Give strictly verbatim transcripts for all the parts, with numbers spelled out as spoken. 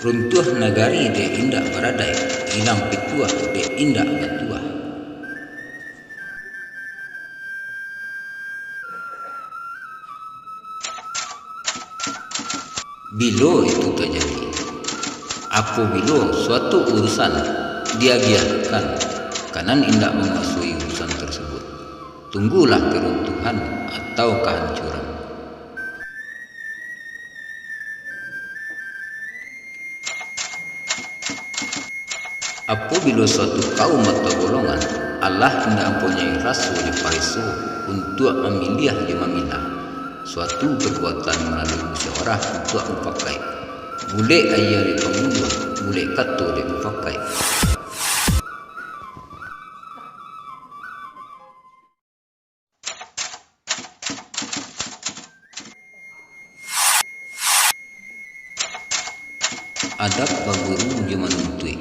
Runtuah nagari dek indak baradaik, ilang pituah dek indak batuah. Bilo itu tajadi? Apobilo suatu urusan diagiahkan ka nan indak manguasoi urusan tersebut, tunggulah keruntuhan atau kahancuran. Apobilo suatu kaum atau golongan alah indak mampunyai raso jo pareso untuak mamiliah jo mamilah suatu perbuatan malalui musyawarah untuak mupakaik, bulek aia dek panguluah, bulek kato dek mupakaik. Adab baguru jo manuntuik.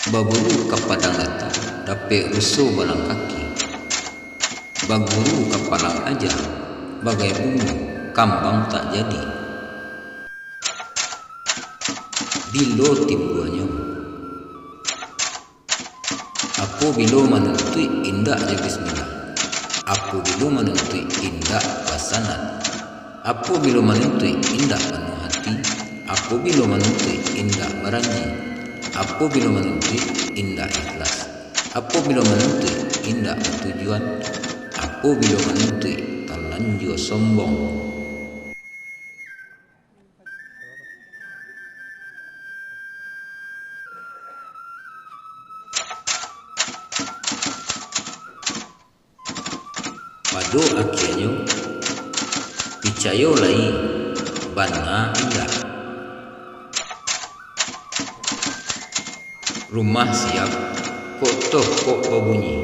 Baguru ka padang latah, dapek ruso balang kaki. Baguru ka palang aja, bagai bungo, kambang tak jadi. Bilo timbuanyo? Apobilo manuntuik indak jo bismillah, apobilo manuntuik indak basanad, apobilo manuntuik indak panuah ati, apobilo manuntuik indak baranji, apobilo manuntuik indak ikhlas, apobilo manuntuik indak batujuan, apobilo manuntuik talanjua sombong. Pado akianyo, picayo lai, bana indak. Rumah siap, kok toh kok babunyi.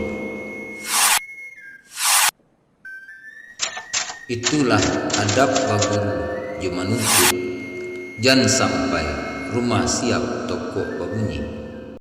Itulah adab baguru jo manuntuik, jan sampai rumah siap tokok babunyi.